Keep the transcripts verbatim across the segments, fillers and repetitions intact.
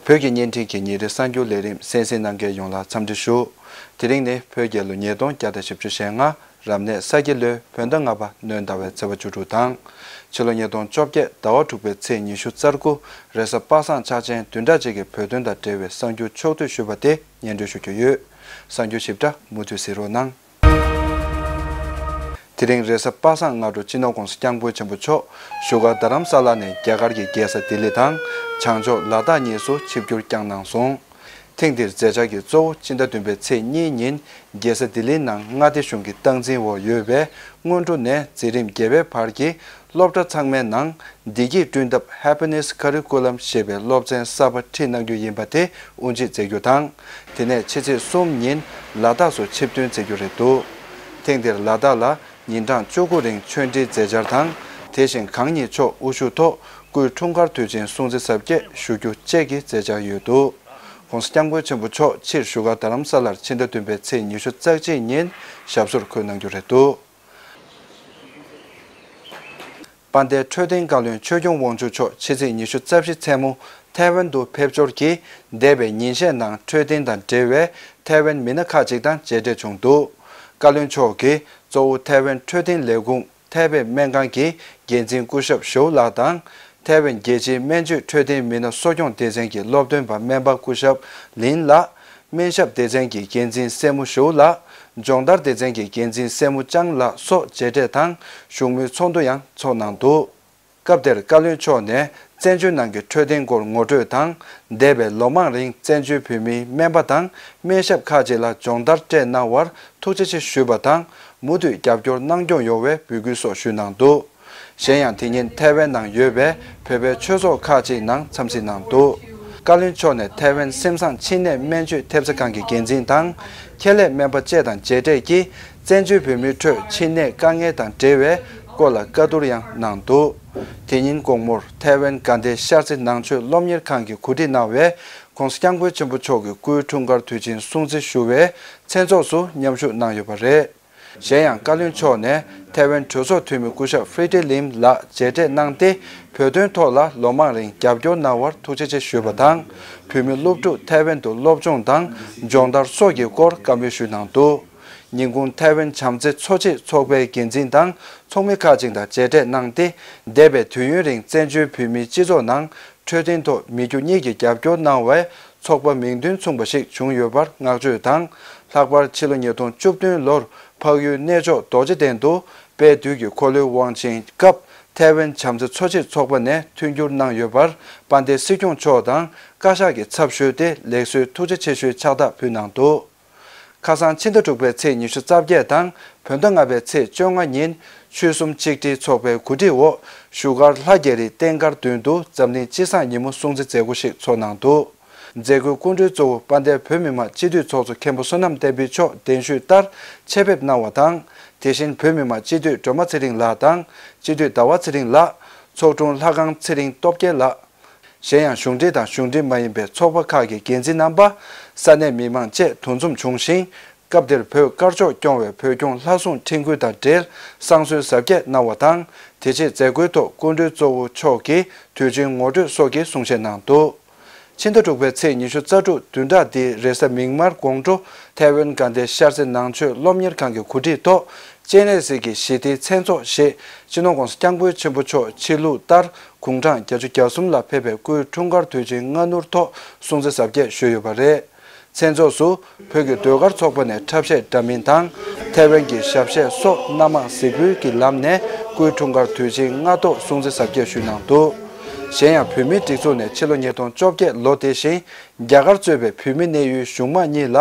བོད་ཀྱི་བརྙན་འཕྲིན་གྱི་ཉིན་རེའི་གསར་འགྱུར་ལས་རིམ་གསན་གཟིགས་གནང་མཁན་ཡོངས་ལ་འཚམས་འདྲི་ཞུ། དེ་རིང་ནི་བོད་རྒྱལ་ལོ་ཉིས་སྟོང་བརྒྱ་དང་བཞི་བཅུ་ཞེ་ལྔ། རབ་གནས་ས་ཁྱི་ལོའི་བོད་ཟླ་ལྔ་པ་སྣྲོན་ཟླ་བའི་ཚེས་པ་བཅུ་དྲུག་དང་། ཕྱི་ལོ་ཉིས་སྟོང་བཅོ་བརྒྱད་ཟླ་བ་དྲུག་པའི་ཚེས་ཉི་ཤུ་རྩ་དགུ། རེས་གཟའ་པ་སངས་འཆར་ཅན་བདུན་ཕྲག་གཅིག་གི་བོད་དོན་དང་འབྲེལ་བའི་གསར་འགྱུར་ཕྱོགས་བསྡུས་ཞུས་པ་དེ་སྙན་སྒྲོན་ཞུ་རྒྱུ་ཡོད། གསར་འགྱུར་ཞིབ་ཕྲ་མུ་མཐུད་གཟིགས་རོགས་གནང་། དེ་རིང་རེས་གཟའ་པ་སངས་སྔ་དྲོ་སྤྱི་ནོར་༸གོང་ས་༸སྐྱབས་མགོན་ཆེན་པོ་མཆོག་བཞུགས་སྒར་རྡ་རམ་ས་ལ་ནས་རྒྱ་གར་གྱི་རྒྱལ་ས་ལྡི་ལི་དང་བྱང་ཕྱོགས་ལ་དྭགས་གཉིས་སུ་ཆིབས་བསྒྱུར་བསྐྱངས་གནང་སོང་། ཐེངས་འདིར་མཛད་འཆར་གྱི་གཙོ་བོ་ཕྱི་ཟླ་བདུན་པའི་ཚེས་གཉིས་ཉིན་རྒྱལ་ས་ལྡི་ལིའི་ནང་མངའ་སྡེ་གཞུང་གི་སྟངས་འཛིན་འོག་ཡོད་པའི་སྔོན་འགྲོ་ནས་འཛིན་རིམ་བརྒྱད་པའི་བར་གྱི་སློབ་གྲྭ་ཚང་མའི་ནང་བདེ་སྐྱིད་བསྐྲུན་ཐབས་Happiness Curriculum ཞེས་པའི་སློབ་ཚན་གསར་པ་ཁྲིད་གནང་རྒྱུ་ཡིན་པ་དེ་དབུ་འབྱེད་མཛད་རྒྱུ་དང་། དེ་ནས་ཕྱི་ཚེས་གསུམ་ཉིན་ལ་དྭགས་སུ་ཆིབས་ཐོན་མཛད་རྒྱུ་རེད་འདུག་ཐེངས་འདིར་ལ་དྭགས་ལ་ཉིན་གྲངས་བཅུ་དགུ་རིང་ཆོས་འབྲེལ་མཛད་འཆར་དང་། དེ་བཞིན་གང་ཉིད་མཆོག་དབུ་བཞུགས་ཐོག་སྐུའི་འཁྲུངས་སྐར་དུས་ཆེན་སྲུང་བརྩི་གཟབ་རྒྱས་ཞུ་རྒྱུ་བཅས་ཀྱི་མཛད་འཆར་ཡོད་འདུག ༸གོང་ས་༸སྐྱབས་མགོན་ཆེན་པོ་མཆོག་ཕྱིར་བཞུགས་སྒར་རྡ་རམ་ས་ལར་ཕྱི་ཟླ་བདུན་པའི་ཚེས་ཉི་ཤུ་རྩ་གཅིག་ཉིན་ཞབས་སོར་འཁོད་གནང་རྒྱུ་རེད་འདུག་དཔལ་ལྡན་འཕྲོད་བསྟེན་བཀའ་བློན་ཆོས་སྐྱོང་དབང་ཕྱུག་མཆོག་ཕྱི་ཚེས་ཉི་ཤུ་རྩ་བཞི་མཚན་མོ་ཐའེ་ཝན་དུ་ཕེབས་འབྱོར་གྱིས། འདས་པའི་ཉིན་ཤས་ནང་འཕྲོད་བསྟེན་དང་འབྲེལ་བའི་ཐའེ་ཝན་མི་སྣ་ཁག་ཅིག་དང་མཇལ་འཕྲད་བྱུང་འདུག་བཀའ་བློན་མཆོག་གིས་གཙོ་བོ་ཐའེ་ཝན་འཕྲོད་བསྟེན་ལས་ཁུངས་ཐའེ་པེ་སྨན་ཁང་གི་འགན་འཛིན་སྐུ་ཞབས་ཞོའུ་ལགས་དང་། ཐའེ་ཝན་རྒྱལ་སྤྱིའི་སྨན་བཅོས་འཕྲོད་བསྟེན་མི་སྣ་གསོ་སྐྱོང་སྡེ་ཚན་གྱི་སློབ་སྟོན་པ་སྨན་པ་སྐུ་ཞབས་ལིན་ལགས། སྨན་ཞབས་སྡེ་ཚན་གྱི་འགན་འཛིན་སྲས་མོ་ཞོའུ་ལགས། སྦྱོང་བརྡར་སྡེ་ཚན་གྱི་འགན་འཛིན་སྲས་མོ་ཅང་ལགས་སོགས་མཇལ་འཕྲད་དང་བཞུགས་མོལ་ཚོགས་འདུ་ཡང་ཚོགས་གནང་འདུག་སྐབས་དེར་བཀའ་བློན་མཆོག་ནས་བཙན་བྱོལ་ནང་གི་འཕྲོད་བསྟེན་སྐོར་ངོ་སྤྲོད་དང་། འདས་པའི་ལོ་མང་རིང་བཙན་བྱོལ་བོད་མིའི་སྨན་པ་དང་སྨན་ཞབས་ཁག་ཅིག་ལ་སྦྱོང་བརྡར་སྤྲད་གནང་བར་ཐུགས་རྗེ་ཆེ་ཞུས་པ་དང་། མུ་མཐུད་རྒྱབ་སྐྱོར་གནང་སྐྱོང་ཡོང་བའི་འབོད་སྐུལ་སོགས་ཞུས་གནང་འདུག་གཞན་ཡང་དེ་ཉིན་ཐའེ་ཝན་ནང་ཡོད་པའི་བོད་པའི་ཆོས་ཚོགས་ཁག་ཅིག་ནང་འཚམས་གཟིགས་གནང་འདུག་བཀའ་བློན་མཆོག་ནས་ཐའེ་ཝན་སེམས་བཟང་ཕྱི་ནད་སྨན་བཅོས་ཐེབས་རྩ་ཁང་གི་འགན་འཛིན་དང་། ཁྱད་ལས་སྨན་པ་བཅས་དང་མཇལ་འཕྲད་ཀྱིས། བཙན་བྱོལ་བོད་མིའི་ཁྲོད་ཕྱི་ནད་དཀའ་ངལ་དང་འབྲེལ་བའི་སྐོར་ལ་བཀའ་བསྡུར་ཡང་གནང་འདུག་དེ་ཉིན་དགོང་མོར་ཐའེ་ཝན་དགའ་ལྡན་ཤར་རྩེ་ནང་ཆོས་སློབ་གཉེར་ཁང་གིས་གོ་སྒྲིག་གནང་བའི་༸གོང་ས་༸སྐྱབས་མགོན་ཆེན་པོ་མཆོག་གི་སྐུའི་འཁྲུངས་སྐར་དུས་ཆེན་སྲུང་བརྩི་ཞུ་བའི་མཚན་ཚོགས་སུ་མཉམ་ཞུགས་གནང་ཡོད་པ་རེད། གཞན་ཡང་བཀའ་བློན་མཆོག་ནས་ཐའེ་ཝན་གྲོས་ཚོགས་འཐུས་མི་སྐུ་ཞབས་ཧྥི་ཏི་ལིམ་ལགས་མཇལ་འཕྲད་གནང་སྟེ། བོད་དོན་ཐོག་ལ་ལོ་མང་རིང་རྒྱབ་སྐྱོར་གནང་བར་ཐུགས་རྗེ་ཆེ་ཞུས་པ་དང་། བོད་མི་སློབ་ཕྲུག་ཐའེ་ཝན་དུ་སློབ་སྦྱོང་དང་སྦྱོང་བརྡར་སོགས་ཀྱི་སྐོར་བཀའ་མོལ་ཞུས་གནང་འདུག་ཉིན་གུང་ཐའེ་ཝན་བྱམས་བརྩེ་འཚོ་བྱེད་ཚོགས་པའི་འགན་འཛིན་དང་ཚོགས་མི་ཁག་ཅིག་དང་མཇལ་འཕྲད་གནང་སྟེ། འདས་པའི་དུས་ཡུན་རིང་བཙན་བྱོལ་བོད་མིའི་སྤྱི་ཚོགས་ནང་འཕྲོད་བསྟེན་ཐོག་མི་རྒྱུ་གཉིས་ཀྱིས་རྒྱབ་སྐྱོར་གནང་བས། ཚོགས་པ་མིང་དོན་མཚུངས་པ་ཞིག་བྱུང་ཡོད་པར་བསྔགས་བརྗོད་དང་། ལྷག་པར་ཕྱི་ལོ་ཉིས་སྟོང་བཅུ་བདུན་ལོར་འཕགས་ཡུལ་གནས་མཆོག་རྡོ་རྗེ་གདན་དུ་དཔལ་དུས་ཀྱི་འཁོར་ལོའི་དབང་ཆེན་སྐབས་ཐའེ་ཝན་བྱམས་བརྩེ་འཚོ་བྱེད་ཚོགས་པ་ནས་མཐུན་འགྱུར་གནང་ཡོད་པར་དཔལ་ལྡན་སྲིད་སྐྱོང་མཆོག་དང་བཀའ་ཤག་གི་ཚབ་ཞུས་ཏེ་ལེགས་གསོའི་ཐུགས་རྗེ་ཆེ་ཞུའི་ཕྱག་རྟགས་ཕུལ་གནང་འདུག་ཁ་སང་ཕྱི་ཟླ་དྲུག་པའི་ཚེས་ཉི་ཤུ་རྩ་བརྒྱད་དང་བོད་ཟླ་ལྔ་པའི་ཚེས་བཅོ་ལྔ་ཉིན་ཆོལ་གསུམ་ཆིག་སྒྲིལ་ཚོགས་པའི་གོ་སྒྲིག་འོག་བཞུགས་སྒར་ལྷ་རྒྱལ་རིའི་རྟེན་མཁར་མདུན་དུ་འཛམ་གླིང་སྤྱི་བསང་ཉིན་མོ་སྲུང་བརྩི་མཛད་སྒོ་ཞིག་ཚོགས་གནང་འདུག་མཛད་སྒོའི་སྐུ་མགྲོན་གཙོ་བོ་དཔལ་ལྡན་བོད་མི་མང་སྤྱི་འཐུས་ཚོགས་གཙོ་མཁན་པོ་བསོད་ནམས་བསྟན་འཕེལ་མཆོག་གདན་ཞུས་ལྟར་ཆེད་ཕེབས་གནང་བ་དང་། དེ་བཞིན་བོད་མི་མང་སྤྱི་འཐུས་སྒྲོལ་མ་ཚེ་རིང་ལགས་དང་སྤྱི་འཐུས་ཟླ་བ་ཚེ་རིང་ལགས། ཚོགས་དྲུང་ལྷ་ཁང་ཚེ་རིང་སྟོབས་རྒྱལ་ལགས། གཞན་ཡང་གཞུང་འབྲེལ་དང་གཞུང་འབྲེལ་མ་ཡིན་པའི་ཚོགས་པ་ཁག་གི་འགན་འཛིན་རྣམ་པ། ས་གནས་མི་མང་བཅས་འདུ་འཛོམས་བྱུང་ཞིང་། སྐབས་དེར་བོད་དཀར་ཕྱོགས་སྐྱོང་བའི་བོད་སྐྱོང་ལྷ་སྲུང་ཁྲིམས་ཁུལ་དང་འབྲེལ་བསང་གསོལ་གཟབ་རྒྱས་གནང་བ་དང་། དེ་རྗེས་མཛད་སྒོའི་ཐོག་སྐུ་མགྲོན་གཙོ་བོ་མཆོག་གིས་དུས་ཆེན་ངོ་སྤྲོད་སོགས་ཀྱི་གསུང་བཤད་གནང་འདུག་ཕྱི་ཟླ་དྲུག་པའི་ཚེས་ཉི་ཤུ་རྩ་དྲུག་བདུན་ཕྲག་འདིའི་རེས་གཟའ་མིག་དམར་དགོང་དྲོ་ཐའེ་ཝན་དགའ་ལྡན་ཤར་རྩེ་ནང་ཆོས་སློབ་གཉེར་ཁང་གི་གོ་སྒྲིག་ཐོག་སྤྱན་རས་གཟིགས་ཀྱི་ཞི་བདེའི་མཚན་ཚོགས་ཞེས་སྤྱི་ནོར་༸གོང་ས་༸སྐྱབས་མགོན་ཆེན་པོ་མཆོག་ཕྱི་ལུགས་ལྟར་དགུང་གྲངས་བརྒྱད་ཅུ་གྱ་གསུམ་ལ་ཕེབས་པའི་སྐུའི་འཁྲུངས་སྐར་དུས་ཆེན་སྔ་སྣུར་ཐོག་སྲུང་བརྩི་གཟབ་རྒྱས་ཞུས་ཡོད་པ་རེད། མཚན་ཚོགས་སུ་བོད་ཀྱི་ཟློས་གར་ཚོགས་པ་ནས་འཁྲབ་གཞས་འདྲ་མིན་དང་། ཐའེ་ཝན་གྱི་ཞབས་གཞས་སོགས་སྣ་མང་གཟིགས་འབུལ་གྱི་ལམ་ནས་སྐུའི་འཁྲུངས་སྐར་དུས་ཆེན་སྔ་ཐོག་སྲུང་བརྩི་གཟབ་རྒྱས་ཞུས་གནང་འདུག་གཞན་ཡང་བོད་མིའི་སྒྲིག་འཛུགས་ནས་ཕྱི་ལོ་ཉིས་སྟོང་བཅོ་བརྒྱད་ལོ་དེ་བཞིན་རྒྱ་གར་གཙོས་པའི་བོད་མི་གནས་ཡུལ་གཞུང་མང་གཉིས་ལ་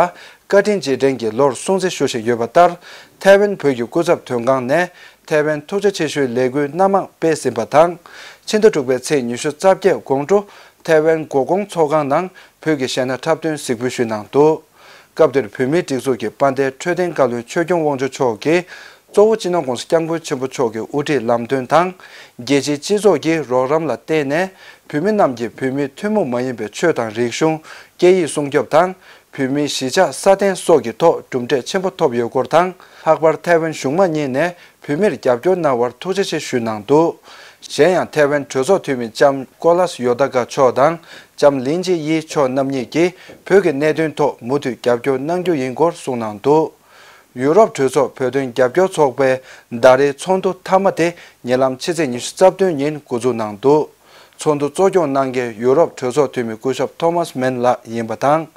བཀའ་དྲིན་རྗེས་དྲན་གྱི་ལོར་སྲུང་བརྩི་ཞུ་བཞིན་ཡོད་པ་ལྟར། ཐའེ་ཝན་བོད་ཀྱི་སྐུ་ཚབ་དོན་ཁང་ནས་ཐའེ་ཝན་ཐུགས་རྗེ་ཆེ་ཞུའི་ལས་འགུལ་སྣ་མང་སྤེལ་ཟིན་པ་དང་། ཕྱི་ཟླ་དྲུག་པའི་ཚེས་ཉི་ཤུ་རྩ་བརྒྱད་དགོང་དྲོ་ཐའེ་ཝན་མགོ་ཁོངས་ཚོགས་ཁང་ནང་བོད་ཀྱི་གཞས་སྣ་འཁྲབ་སྟོན་གཟིགས་འབུལ་ཞུས་གནང་འདུག་སྐབས་དེར་བོད་མིའི་སྒྲིག་འཛུགས་ཀྱི་དཔལ་ལྡན་འཕྲོད་བསྟེན་བཀའ་བློན་ཆོས་སྐྱོང་དབང་ཕྱུག་མཆོག་གིས་གཙོ་བོ་སྤྱི་ནོར་༸གོང་ས་༸སྐྱབས་མགོན་ཆེན་པོ་མཆོག་གི་དབུ་ཁྲིད་ལམ་སྟོན་དང་། རྒྱལ་སྤྱིའི་སྤྱི་ཚོགས་ཀྱི་རོགས་རམ་ལ་བརྟེན་ནས་བོད་མི་རྣམས་ཀྱིས་བོད་མིའི་ཐུན་མོང་མ་ཡིན་པའི་ཆོས་དང་རིག་གཞུང་། སྐད་ཡིག་སྲུང་སྐྱོབ་དང་། བོད་མིའི་གཞིས་ཆགས་སྲ་བརྟན་སོགས་ཀྱི་ཐོག་གྲུབ་འབྲས་ཆེན་པོ་ཐོབ་ཡོད་སྐོར་དང་། ལྷག་པར་ཐའེ་ཝན་གཞུང་མང་གཉིས་ནས་བོད་མིར་རྒྱབ་སྐྱོར་གནང་བར་ཐུགས་རྗེ་ཆེ་ཞུས་གནང་འདུག་གཞན་ཡང་ཐའེ་ཝན་གྲོས་ཚོགས་འཐུས་མི་ལྕམ་ཀོ་ལཱས་ཡོ་ཏ་ཀ་མཆོག་དང་ལྕམ་ལིན་ཅི་དབྱི་མཆོག་རྣམ་གཉིས་ཀྱིས་བོད་ཀྱི་གནད་དོན་ཐོག་མུ་མཐུད་རྒྱབ་སྐྱོར་གནང་རྒྱུ་ཡིན་སྐོར་གསུངས་གནང་འདུག་ཡུ་རོབ་གྲོས་ཚོགས་བོད་དོན་རྒྱབ་སྐྱོར་ཚོགས་པའི་ཟླ་རེའི་ཚོགས་འདུ་མཐའ་མ་དེ་ཉེ་ལམ་ཕྱི་ཚེས་ཉི་ཤུ་རྩ་བདུན་ཉིན་འགོ་འཛུགས་གནང་འདུག་ཚོགས་འདུ་གཙོ་སྐྱོང་གནང་མཁན་ཡུ་རོབ་གྲོས་ཚོགས་འཐུས་མི་སྐུ་ཞབས་ཐོ་མཱས་མན་ལགས་ཡིན་པ་དང་།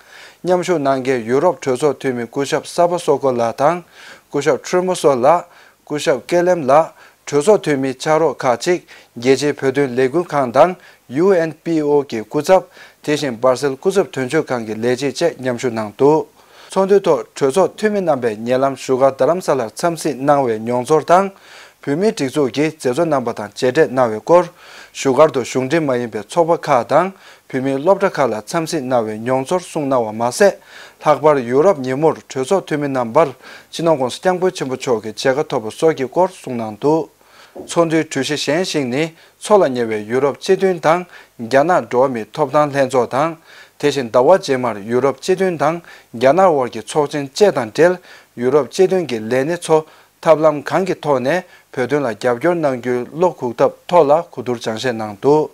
མཉམ་ཞུགས་གནང་མཁན་ཡུ་རོབ་གྲོས་ཚོགས་འཐུས་མི་སྐུ་ཞབས་ས་པ་སོ་ཀོ་ལགས་དང་། སྐུ་ཞབས་ཁྲུ་མོ་སོ་ལགས། སྐུ་ཞབས་ཀེ་ལེམ་ལགས། གྲོས་ཚོགས་འཐུས་མི་ཕྱག་རོགས་ཁག་ཅིག་རྒྱལ་སྤྱིའི་བོད་དོན་ལས་འགུལ་ཁང་དང་། ཡུ་ཨེན་པི་ཨོ་གི་སྐུ་ཚབ། དེ་བཞིན་སྦར་སེལ་སྐུ་ཚབ་དོན་གཅོད་ཁང་གི་ལས་བྱེད་བཅས་མཉམ་ཞུགས་གནང་འདུག་ཚོགས་འདུའི་ཐོག་གྲོས་ཚོགས་འཐུས་མི་རྣམ་པས་ཉེ་ལམ་བཞུགས་སྒར་རྡ་རམ་ས་ལར་འཚམས་གཟིགས་གནང་བའི་མྱོང་ཚོར་དང་། བོད་མིའི་སྒྲིག་འཛུགས་ཀྱི་མཛད་གཙོ་རྣམ་པ་དང་མཇལ་འཕྲད་གནང་བའི་སྐོར། བཞུགས་སྒར་དུ་གཞུང་འབྲེལ་མ་ཡིན་པའི་ཚོགས་པ་ཁག་དང་། བོད་མིའི་སློབ་གྲྭ་ཁག་ལ་འཚམས་གཟིགས་གནང་བའི་མྱོང་ཚོར་གསུངས་གནང་བ་མ་ཟད། ལྷག་པར་ཡུ་རོབ་ཉིན་མོར་གྲོས་ཚོགས་འཐུས་མི་རྣམ་པར་སྤྱི་ནོར་༸གོང་ས་༸སྐྱབས་མགོན་ཆེན་པོ་མཆོག་གི་མཇལ་ཁ་ཐོབ་པ་སོགས་ཀྱི་སྐོར་གསུངས་གནང་འདུག་ཚོགས་འདུའི་གྲོས་གཞི་གཞན་ཞིག་ནི། འཚོ་ལ་ཉེ་བའི་ཡུ་རོབ་སྤྱི་མཐུན་དང་། རྒྱ་ནག་འགྲོ་བ་མིའི་ཐོབ་ཐང་ལྷན་ཚོགས་དང་། དེ་བཞིན་ཟླ་བ་རྗེས་མར་ཡུ་རོབ་སྤྱི་མཐུན་དང་། རྒྱ་ནག་དབར་གྱི་ཚོགས་ཆེན་བཅས་དང་འབྲེལ། ཡུ་རོབ་སྤྱི་མཐུན་གྱི་ལས་སྣེ་ཚོ། ཐབས་ལམ་གང་གི་ཐོག་ནས་བོད་དོན་ལ་རྒྱབ་སྐྱོར་གནང་རྒྱུའི་བློ་འགུག་ཐབས་ཐོག་ལ་གོ་བསྡུར་སྦྱང་བཤད་གནང་འདུག་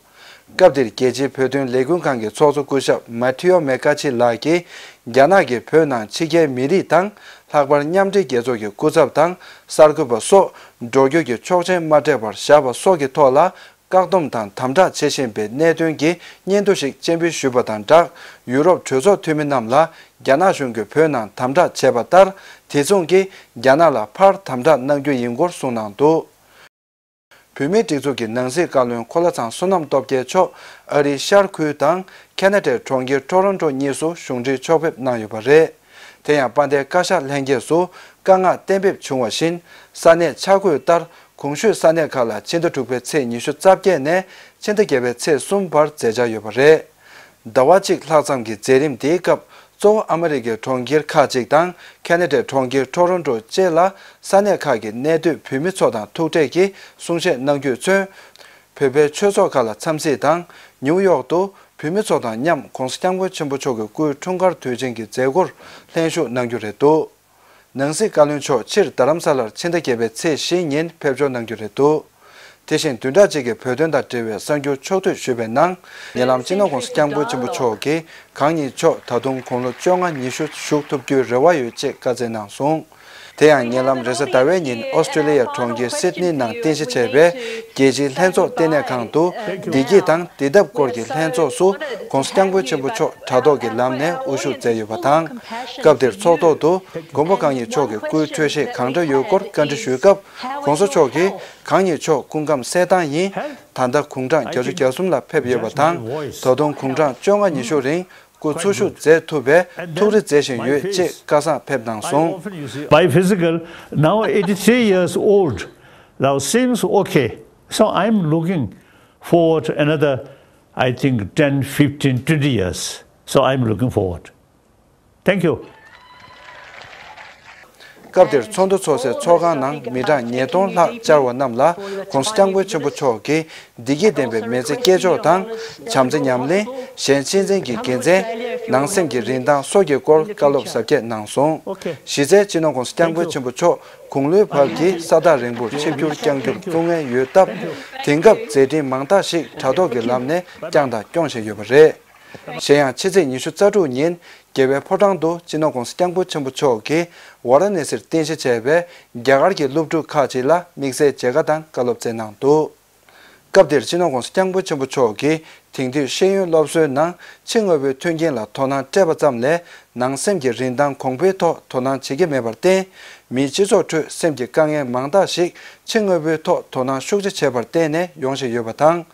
སྐབས་དེར་རྒྱལ་སྤྱིའི་བོད་དོན་ལས་འགུལ་ཁང་གི་ཚོགས་གཙོ་སྐུ་ཞབས་མ་ཐི་ཡོ་མེ་ཀ་ཆི་ལགས་ཀྱིས། རྒྱ་ནག་གིས་བོད་ནང་ཕྱི་རྒྱལ་མི་རིགས་དང་། ལྷག་པར་མཉམ་འབྲེལ་རྒྱལ་ཚོགས་ཀྱི་སྐུ་ཚབ་དང་། གསར་འགོད་པ་སོགས་འགྲོ་སྐྱོད་ཀྱི་ཆོག་མཆན་མ་སྤྲད་པར་བཞག་པ་སོགས་ཀྱི་ཐོག་ལ། བཀག་སྡོམ་དང་དམ་དྲག་བྱེད་བཞིན་པའི་གནད་དོན་གྱི་སྙན་ཐོ་ཞིག་སྤྱན་འབུལ་ཞུས་པ་དང་སྦྲགས། ཡུ་རོབ་གྲོས་ཚོགས་འཐུས་མི་རྣམས་ལ། རྒྱ་ནག་གཞུང་གིས་བོད་ནང་དམ་དྲག་བྱས་པ་ལྟར། དེ་མཚུངས་ཀྱིས་རྒྱ་ནག་ལ་ཕར་དམ་དྲག་གནང་རྒྱུ་ཡིན་སྐོར་གསུངས་གནང་འདུག་བོད་མིའི་སྒྲིག་འཛུགས་ཀྱི་ནང་སྲིད་བཀའ་བློན་འཁོར་ལོ་ཚང་བསོད་ནམས་སྟོབས་རྒྱལ་མཆོག་ཨ་རིའི་ཤར་ཁུལ་དང་ཁ་ན་ཌའི་གྲོང་ཁྱེར་ཊོ་རོན་ཊོ་གཉིས་སུ་གཞུང་འབྲེལ་ཕྱོགས་ཕེབས་གནང་ཡོད་པ་རེད། དེ་ཡང་དཔལ་ལྡན་བཀའ་ཤག་ལྷན་རྒྱས་སུ་བཀའ་མངགས་གཏན་འབེབས་བྱུང་བ་བཞིན། ས་གནས་ཆ་བགོས་ལྟར། གོང་ཞུས་ས་གནས་ཁག་ལ་ཕྱི་ཟླ་དྲུག་པའི་ཚེས་ཉི་ཤུ་རྩ་བརྒྱད་ནས་ཕྱི་ཟླ་བརྒྱད་པའི་ཚེས་གསུམ་བར་མཛད་འཆར་ཡོད་པ་རེད། ཟླ་བ་གཅིག་ལྷག་ཙམ་གྱི་མཛད་རིམ་དེའི་སྐབས། གཙོ་བོ་ཨ་མི་རི་ཀའི་གྲོང་ཁྱེར་ཁག་ཅིག་དང་། ཁ་ན་ཌའི་གྲོང་ཁྱེར་ཊོ་རོན་ཊོ་བཅས་ལ། ས་གནས་ཁག་གི་གནས་སྡོད་བོད་མི་ཚོ་དང་ཐུག་འཕྲད་ཀྱིས་གསུང་བཤད་གནང་རྒྱུས་མཚོན། བོད་པའི་ཆོས་ཚོགས་ཁག་ལ་འཚམས་གཟིགས་དང་། ནིའུ་ཡོག་ཏུ་བོད་མི་ཚོ་དང་མཉམ་༸གོང་ས་༸སྐྱབས་མགོན་ཆེན་པོ་མཆོག་གི་སྐུའི་འཁྲུངས་སྐར་དུས་ཆེན་གྱི་མཛད་སྒོར་ལྷན་ཞུགས་གནང་རྒྱུ་རེད་འདུག་ནང་སྲིད་བཀའ་བློན་མཆོག་ཕྱིར་རྡ་རམ་ས་ལར་ཕྱི་ཟླ་བརྒྱད་པའི་ཚེས་བཞི་ཉིན་ཕེབས་འབྱོར་གནང་རྒྱུ་རེད་འདུག་དེ་བཞིན་བདུན་ཕྲག་གཅིག་གི་བོད་དོན་དང་འབྲེལ་བའི་གསར་འགྱུར་ཕྱོགས་བསྡུས་ཞུས་པའི་ནང་། ཉེ་ལམ་སྤྱི་ནོར་༸གོང་ས་༸སྐྱབས་མགོན་ཆེན་པོ་མཆོག་གིས་གང་ཉིད་མཆོག་ད་དུང་དགུང་ལོ་བཅོ་ལྔ་ཉི་ཤུ་བཞུགས་ཐུབ་རྒྱུའི་རེ་བ་ཡོད་ཅེས་བཀའ་སྩལ་གནང་སོང་། དེ་ཡང་ཉེ་ལམ་རེས་གཟའ་ཟླ་བའི་ཉིན་ཨོ་སི་ཀྲི་ལི་ཡ་གྲོང་ཁྱེར་སིད་ནི་ནང་རྟེན་གཞི་བྱས་པའི་རྒྱལ་སྤྱིའི་ལྷན་ཚོགས་ལྟེ་གནས་ཁང་དུ། བདེ་སྐྱིད་དང་བདེ་ཐབས་སྐོར་གྱི་ལྷན་ཚོགས་སུ་༸གོང་ས་༸སྐྱབས་མགོན་ཆེན་པོ་མཆོག་དྲ་ཐོག་གི་ལམ་ནས་དབུ་བཞུགས་མཛད་ཡོད་པ་དང་། སྐབས་དེར་ཚོགས་ཐོག་ཏུ་མགོན་པོ་གང་ཉིད་མཆོག་གི་སྐུའི་འཕྲོད་བཞེས་གང་འདྲ་ཡོད་སྐོར་བཀའ་འདྲི་ཞུས་སྐབས། ༸གོང་ས་མཆོག་གིས། གང་ཉིད་མཆོག་སྐུ་ཁམས་གསལ་ཐང་ཡིན། ད་ལྟ་དགུང་གྲངས་བརྒྱད་ཅུ་གྱ་གསུམ་ལ་ཕེབས་ཡོད་པ་དང་། ད་དུང་དགུང་གྲངས་བཅོ་ལྔ་ཉི་ཤུ་རིང་སྐུ་འཚོ་བཞུགས་མཛད་ཐུབ་པའི་ཐུགས་རེ་མཛད་བཞིན་ཡོད་ཅེས་བཀའ་བཟང་ཕེབས་གནང་སོང་། By physical, now eighty-three years old, now seems okay. So I'm looking forward another, I think, ten, fifteen, twenty years. So I'm looking forward. Thank you. སྐབས་དེར་ཚོགས་འདུ་ཚོགས་སའི་ཚོགས་ཁང་ནང་མི་གྲངས་ཉིས་སྟོང་ལྷག་བཅར་བ་རྣམས་ལ་༸གོང་ས་༸སྐྱབས་མགོན་ཆེན་པོ་མཆོག་གིས་བདེ་སྐྱིད་ལྡན་པའི་མི་ཚེ་སྐྱེལ་ཕྱོགས་དང་། བྱམས་བརྩེ་ཉམས་ལེན། གཞན་གཅེས་འཛིན་གྱི་དགེ་མཚན། ནང་སེམས་ཀྱི་རིན་ཐང་སོགས་ཀྱི་སྐོར་བཀའ་སློབ་ཟབ་རྒྱས་གནང་སོང་། གཞི་རྩའི་སྤྱི་ནོར་༸གོང་ས་༸སྐྱབས་མགོན་ཆེན་པོ་མཆོག་དགུང་ལོའི་བར་གྱི་ས་ཐག་རིང་པོར་ཆིབས་བསྒྱུར་བསྐྱང་རྒྱུར་བཙུགས་མངལ་ཡོད་སྟབས། དེང་སྐབས་མཛད་འཕྲིན་མང་དག་ཞིག་དྲ་ཐོག་གི་ལམ་ནས་བསྐྱངས་དང་སྐྱོང་བཞིན་ཡོད་པ་རེད། གཞན་ཡང་ཕྱི་ཚེས་ཉི་ཤུ་རྩ་དྲུག་ཉིན་རྒྱལ་བའི་ཕོ་བྲང་དུ་སྤྱི་ནོར་༸གོང་ས་༸སྐྱབས་མགོན་ཆེན་པོ་མཆོག་གིས་ཝཱ་ར་ཎཱ་སིར་རྟེན་གཞི་བྱས་པའི་རྒྱ་གར་གྱི་སློབ་ཕྲུག་ཁག་ཅིག་ལ་དམིགས་བསལ་མཇལ་ཁ་དང་བཀའ་སློབ་སྩལ་གནང་འདུག་སྐབས་དེར་སྤྱི་ནོར་༸གོང་ས་༸སྐྱབས་མགོན་ཆེན་པོ་མཆོག་གིས་དེང་དུས་ཤེས་ཡོན་སློབ་གསོའི་ནང་ཕྱི་དངོས་པོའི་མཐུན་རྐྱེན་ལ་དོ་སྣང་སྤྲད་པ་ཙམ་ལས། ནང་སེམས་ཀྱི་རིན་ཐང་གོང་འཕེལ་ཐོག་དོ་སྣང་བྱེད་ཀྱི་མེད་པར་བརྟེན། མིའི་སྤྱི་ཚོགས་ཁྲོད་སེམས་ཀྱི་དཀའ་ངལ་མང་དག་ཞིག་ཕྱི་དངོས་པོའི་ཐོག་དོ་སྣང་ཤུགས་ཆེ་བྱས་པར་བརྟེན་ནས་ཡོང་བཞིན་ཡོད་པ་དང་།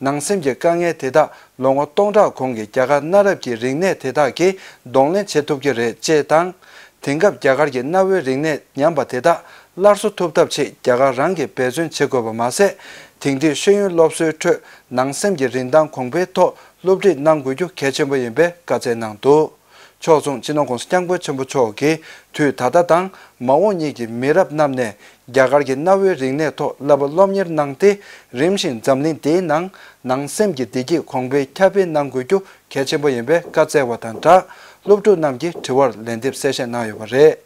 ནང་སེམས་ཀྱི་དཀའ་ངལ་དེ་དག་ལོ་ངོ་སྟོང་ཕྲག་གོང་གི་རྒྱ་གར་གནའ་རབས་ཀྱི་རིག་གནས་དེ་དག་གིས་གདོང་ལེན་བྱེད་ཐུབ་ཀྱི་རེད་ཅེས་དང་། དེང་སྐབས་རྒྱ་གར་གྱི་གནའ་བོའི་རིག་གནས་ཉམས་པ་དེ་དག་སླར་གསོ་ཐུབ་ཐབས་ཆེད་རྒྱ་གར་རང་གིས་འབད་བརྩོན་བྱེད་དགོས་པ་མ་ཟད། དེང་དུས་ཤེས་ཡོན་སློབ་གསོའི་ཁྲོད་ནང་སེམས་ཀྱི་རིན་ཐང་གོང་འཕེལ་ཐོག་སློབ་ཁྲིད་གནང་དགོས་རྒྱུ་གལ་ཆེན་པོ་ཡིན་པའི་བཀའ་སྩལ་གནང་འདུག་ཕྱོགས་མཚུངས་སྤྱི་ནོར་༸གོང་ས་༸སྐྱབས་མགོན་ཆེན་པོ་མཆོག་གིས་དུས་ད་ལྟ་དང་མ་འོངས་གཉིས་ཀྱི་མི་རབས་རྣམས་ནས་རྒྱ་གར་གྱི་གནའ་བོའི་རིག་གནས་ཐོག་བསླབ་པ་སློབ་གཉེར་གནང་སྟེ། རིམ་བཞིན་འཛམ་གླིང་འདིའི་ནང་ནང་སེམས་ཀྱི་བདེ་སྐྱིད་གོང་འཕེལ་ཁྱབ་སྤེལ་གནང་དགོས་རྒྱུ་གལ་ཆེན་པོ་ཡིན་པའི་བཀའ་སྩལ་བ་དང་སྦྲགས། སློབ་ཕྲུག་རྣམས་ཀྱི་དྲི་བར་ལན་འདེབས་གསལ་བཤད་གནང་ཡོད་པ་རེད།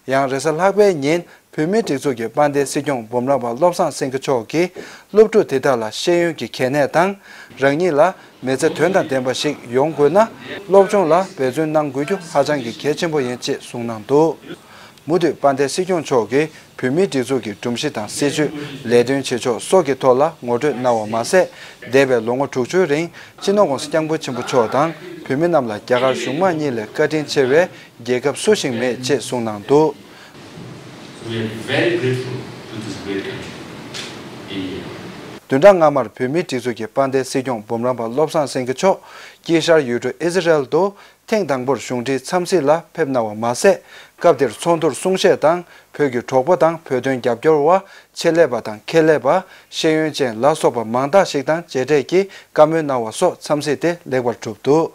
ཡང་རེས་གཟའ་ལྷག་པའི་ཉིན་བོད་མིའི་སྒྲིག་འཛུགས་ཀྱི་དཔལ་ལྡན་སྲིད་སྐྱོང་འབུམ་རམས་པ་བློ་བཟང་སེང་གེ་མཆོག་གིས་སློབ་ཕྲུག་དེ་དག་ལ་ཤེས་ཡོན་གྱི་གལ་གནད་དང་། རང་ཉིད་ལ་མི་ཚེ་དོན་དང་ལྡན་པ་ཞིག་ཡོང་དགོས་ན། སློབ་སྦྱོང་ལ་འབད་བརྩོན་གནང་དགོས་རྒྱུ་ཧ་ཅང་གི་གལ་ཆེན་པོ་ཡིན་ཅེས་གསུངས་གནང་འདུག། མུ་མཐུད་དཔལ་ལྡན་སྲིད་སྐྱོང་མཆོག་གིས་བོད་མིའི་སྒྲིག་འཛུགས་ཀྱི་སྒྲོམ་གཞི་དང་སྲིད་བྱུས། ལས་དོན་བྱེད་ཕྱོགས་སོགས་ཀྱི་ཐོག་ལ་ངོ་སྤྲོད་གནང་བ་མ་ཟད། འདས་པའི་ལོ་ངོ་དྲུག་ཅུའི་རིང་སྤྱི་ནོར་༸གོང་ས་༸སྐྱབས་མགོན་ཆེན་པོ་མཆོག་དང་བོད་མི་རྣམས་ལ་རྒྱ་གར་གཞུང་མང་གཉིས་ལས་བཀའ་དྲིན་ཆེ་བའི་རྒྱལ་ཁབ་སུ་ཞིག་མེད་ཅེས་གསུངས་གནང་འདུག། We are very grateful to this great country, India. བདུན་ཕྲག་སྔ་མར་བོད་མིའི་སྒྲིག་འཛུགས་ཀྱི་དཔལ་ལྡན་སྲིད་སྐྱོང་འབུམ་རམས་པ་བློ་བཟང་སེང་གེ་མཆོག་དཀྱིལ་ཤར་ཡུལ་གྲུ་ཨི་ཟི་རལ་དུ་ཐེངས་དང་པོར་གཞུང་འབྲེལ་འཚམས་གཟིགས་ལ་ཕེབས་གནང་བ་མ་ཟད། སྐབས་དེར་ཚོགས་འདུར་གསུང་བཤད་དང་བོད་ཀྱི་གྲོགས་པོ་དང་བོད་དོན་རྒྱབ་སྐྱོར་བ། ཆེད་ལས་པ་དང་ཁྱད་ལས་པ། ཤེས་ཡོན་ཅན་ལ་སོགས་པ་མང་དག་ཞིག་དང་མཇལ་འཕྲད་ཀྱིས་བཀའ་མོལ་གནང་བ་སོགས་འཚམས་གཟིགས་དེ་ལེགས་པར་གྲུབ་འདུག།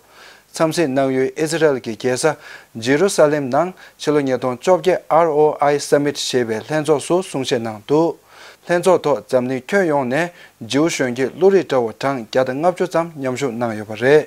འཚམས་གཟིགས་གནང་ཡུལ་ཨི་ཟི་རལ་གྱི་རྒྱལ་ས་ཇེ་རུ་ས་ལེམ་ནང་ཕྱི་ལོ་ཉིས་སྟོང་བཅོ་བརྒྱད་ཨར་ཨོ་ཨའི་སམ་མིཊ་ཞེས་པའི་ལྷན་ཚོགས་སུ་གསུང་བཤད་གནང་འདུག། ལྷན་ཚོགས་ཐོག་འཛམ་གླིང་ཁྱོན་ཡོངས་ནས་ཇིའུ་གཞོན་སྐྱེས་བློ་རིག་བཀྲ་བ་གྲངས་བརྒྱ་དང་ལྔ་བཅུ་ཙམ་མཉམ་ཞུགས་གནང་ཡོད་པ་རེད།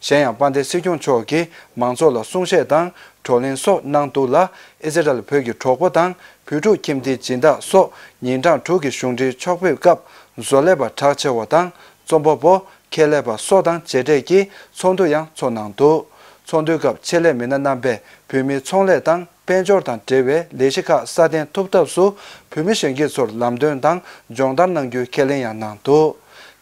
གཞན་ཡང་དཔལ་ལྡན་སྲིད་སྐྱོང་མཆོག་གིས་མང་ཚོགས་ལ་གསུང་བཤད་དང་བགྲོ་གླེང་སོགས་གནང་འདུག་ལ། ཨི་ཟི་རལ་བོད་ཀྱི་གྲོགས་པོ་དང་བོད་ཕྲུག་ཁྱིམ་སྡེའི་སྦྱིན་བདག་སོགས་ཉིན་གྲངས་དྲུག་གི་གཞུང་འབྲེལ་ཕྱོགས་ཕེབས་སྐབས་བཟོ་ལས་པ་གྲགས་ཆེ་བ་དང་རྩོམ་པ་པོ། ཁྱད་ལས་པ་སོགས་དང་མཇལ་འཕྲད་ཀྱིས་ཚོགས་འདུ་ཡང་ཚོགས་གནང་འདུག། ཚོགས་འདུའི་སྐབས་ཆེད་ལས་མི་སྣ་རྣམ་པས་བོད་མིའི་ཚོང་ལས་དང་དཔལ་འབྱོར་དང་འབྲེལ་བའི་ལས་གཞི་ཁག་སྲ་བརྟན་ཐུབ་ཐབས་སུ་བོད་མི་གཞོན་སྐྱེས་ཚོར་ལམ་སྟོན་དང་སྦྱོང་བརྡར་གནང་རྒྱུའི་ཁས་ལེན་ཡང་གནང་འདུག།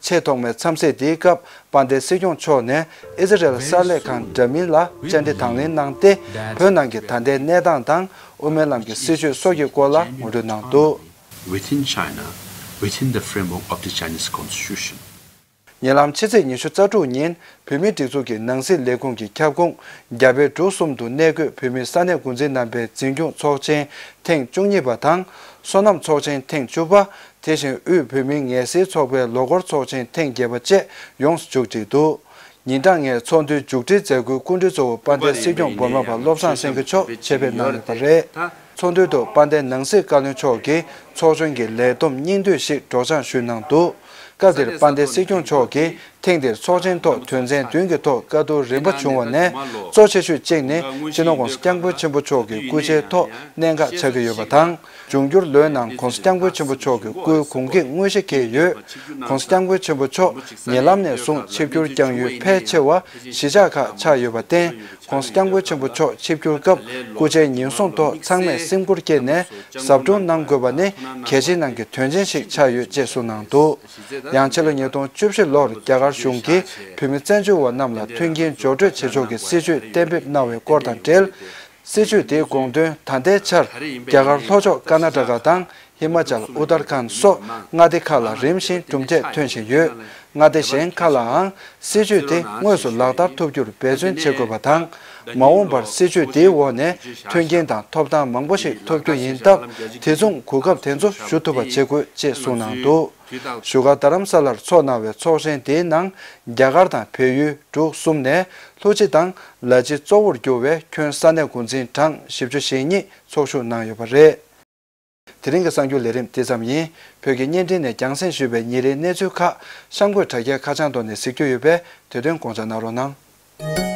ཆེས་ཐོག་མའི་འཚམས་གཟིགས་འདིའི་སྐབས་དཔལ་ལྡན་སྲིད་སྐྱོང་མཆོག་ནས་ཨི་ཟི་རལ་གསར་ལས་ཁང་འདྲ་མིན་ལ་བཅར་འདྲི་དང་ལེན་གནང་སྟེ། བོད་ནང་གི་ད་ལྟའི་གནས་སྟངས་དང་དབུ་མའི་ལམ་གྱི་སྲིད་བྱུས་སོགས་ཀྱི་སྐོར་ལ་ངོ་སྤྲོད་གནང་འདུག། Within China, within the framework of the Chinese Constitution. ཉེ་ལམ་ཕྱི་ཚེས་ཉི་ཤུ་རྩ་དྲུག་ཉིན་བོད་མིའི་སྒྲིག་འཛུགས་ཀྱི་ནང་སྲིད་ལས་ཁུངས་ཀྱི་ཁྱབ་ཁོངས་རྒྱ་བལ་འབྲུག་གསུམ་དུ་གནས་འཁོད་བོད་མིའི་ས་གནས་འགོ་འཛིན་རྣམ་པའི་འཛིན་སྐྱོང་ཚོགས་ཆེན་ཐེངས་བཅུ་གཉིས་པ་དང་། སོ་ནམ་ཚོགས་ཆེན་ཐེངས་བཅུ་པ། དེ་བཞིན་དབུས་བོད་མིའི་ངལ་སེལ་ཚོགས་པའི་ལོ་འཁོར་ཚོགས་ཆེན་ཐེངས་བརྒྱད་པ་བཅས་ཡོངས་སུ་མཇུག་བསྒྲིལ་འདུག། ཉིན་གྲངས་ལྔའི་ཚོགས་འདུའི་མཇུག་སྒྲིལ་མཛད་སྒོའི་སྐུ་མགྲོན་གཙོ་བོ་དཔལ་ལྡན་སྲིད་སྐྱོང་འབུམ་རམས་པ་བློ་བཟང་སེང་གེ་མཆོག་ཆེད་ཕེབས་གནང་ཡོད་པ་རེད། ཚོགས་འདུའི་ཐོག་དཔལ་ལྡན་ནང་སྲིད་བཀའ་བློན་མཆོག་གིས་ཚོགས་ཆུང་གི་ལས་བསྡོམས་སྙིང་བསྡུས་ཤིག་སྒྲོག་སྦྱང་ཞུས་གནང་འདུག། སྐབས་དེར་དཔལ་ལྡན་སྲིད་སྐྱོང་མཆོག་གིས་ཐེངས་འདིར་ཚོགས་ཆེན་ཐོག་དོན་ཚན་བདུན་གྱི་ཐོག་བཀའ་བསྡུར་རིམ་པ་བྱུང་བ་ནས་གཙོ་ཆེ་ཤོས་གཅིག་ནི་སྤྱི་ནོར་༸གོང་ས་༸སྐྱབས་མགོན་ཆེན་པོ་མཆོག་གི་སྐུ་ཕྱྭའི་ཐོག་གནད་འགག་ཆགས་ཀྱི་ཡོད་པ་དང་། འབྱུང་འགྱུར་ལོའི་ནང་༸གོང་ས་༸སྐྱབས་མགོན་ཆེན་པོ་མཆོག་གི་སྐུའི་གོང་འགེབས་དངོས་གཞི་འཁེལ་ཡོད། ༸གོང་ས་༸སྐྱབས་མགོན་ཆེན་པོ་མཆོག་ཉེ་ལམ་ནས་བཟུང་ཆིབས་བསྒྱུར་བསྐྱང་ཡུལ་ཕལ་ཆེ་བ་གཞིས་ཆགས་ཁག་ཆགས་ཡོད་པར་བརྟེན། ༸གོང་ས་༸སྐྱབས་མགོན་ཆེན་པོ་མཆོག་ཆིབས་བསྒྱུར་སྐབས་སྐུ་ཕྱྭའི་ཉེན་སྲུང་ཐོག་ཚང་མས་སེམས་ཁུར་བསྐྱེད་ནས་ཟབ་སྲུང་གནང་དགོས་པ་ནི་གལ་ཆེའི་ནང་གི་དོན་ཆེན་ཞིག་ཆགས་ཡོད་ཅེས་གསུངས་གནང་འདུག། ཡང་ཕྱི་ལོ་ཉིས་སྟོང་བཅུ་བཞི་ལོར་རྒྱ་གར་གཞུང་གིས་བོད་མི་བཙན་བྱོལ་བ་རྣམས་ལ་མཐུན་རྐྱེན་སྦྱོར་སྤྲོད་བྱེད་ཕྱོགས་ཀྱི་སྲིད་བྱུས་གཏན་འབེབས་གནང་བའི་སྐོར་དང་འབྲེལ། སྲིད་བྱུས་དེའི་དགོངས་དོན་ད་ལྟའི་ཆར་རྒྱ་གར་ལྷོ་ཕྱོགས་ཀར་ན་ཊ་ཀ་དང་ཧི་མ་ཅལ་ཨུ་ཏར་ཁཱན་སོགས་མངའ་སྡེ་ཁག་ལ་རིམ་བཞིན་གྲུབ་འབྲས་ཐོན་བཞིན་ཡོད། མངའ་སྡེ་གཞན་ཁག་ལའང་སྲིད་བྱུས་དེ་དངོས་སུ་ལག་བསྟར་ཐུབ་རྒྱུར་འབད་བརྩོན་བྱེད་དགོས་པ་དང་། མ་འོངས་པར་སྲིད་བྱུས་དེའི་འོག་ནས་མཐུན་རྐྱེན་དང་ཐོབ་ཐང་མང་པོ་ཞིག་ཐོབ་རྒྱུ་ཡིན་སྟབས། དེ་མཚུངས་གོ་སྐབས་དེ་ཚོ་ཞུ་ཐུབ་པ་བྱེད་དགོས་ཅེས་གསུངས་གནང་འདུག། བཞུགས་སྒར་རྡ་རམ་ས་ལར་འཚོགས་གནང་བའི་ཚོགས་ཆེན་དེའི་ནང་རྒྱ་གར་དང་བལ་ཡུལ་འབྲུག་གསུམ་ནས་ལྷུ་ཇི་དང་ལ་ཇི་གཙོ་བོར་གྱུར་བའི་ཁྱོན་ས་གནས་འགོ་འཛིན་གྲངས་བཞི་བཅུ་ཞེ་གཉིས་ཚོགས་ཞུགས་གནང་ཡོད་པ་རེད། དེ་རིང་གི་གསར་འགྱུར་ལས་རིམ་དེ་ཙམ་ཡིན། བོད་ཀྱི་བརྙན་འཕྲིན་ནས་རྒྱང་སྲིང་ཞུས་པའི་ཉིན་རེའི་གནས་ཚུལ་ཁག་གཤམ་འཁོད་དྲ་རྒྱའི་ཁ་བྱང་ཐོག་ནས་གཟིགས་རྒྱུ་ཡོད་པས་དེ་དོན་དགོངས་འཇགས་གནང་རོགས་གནང་།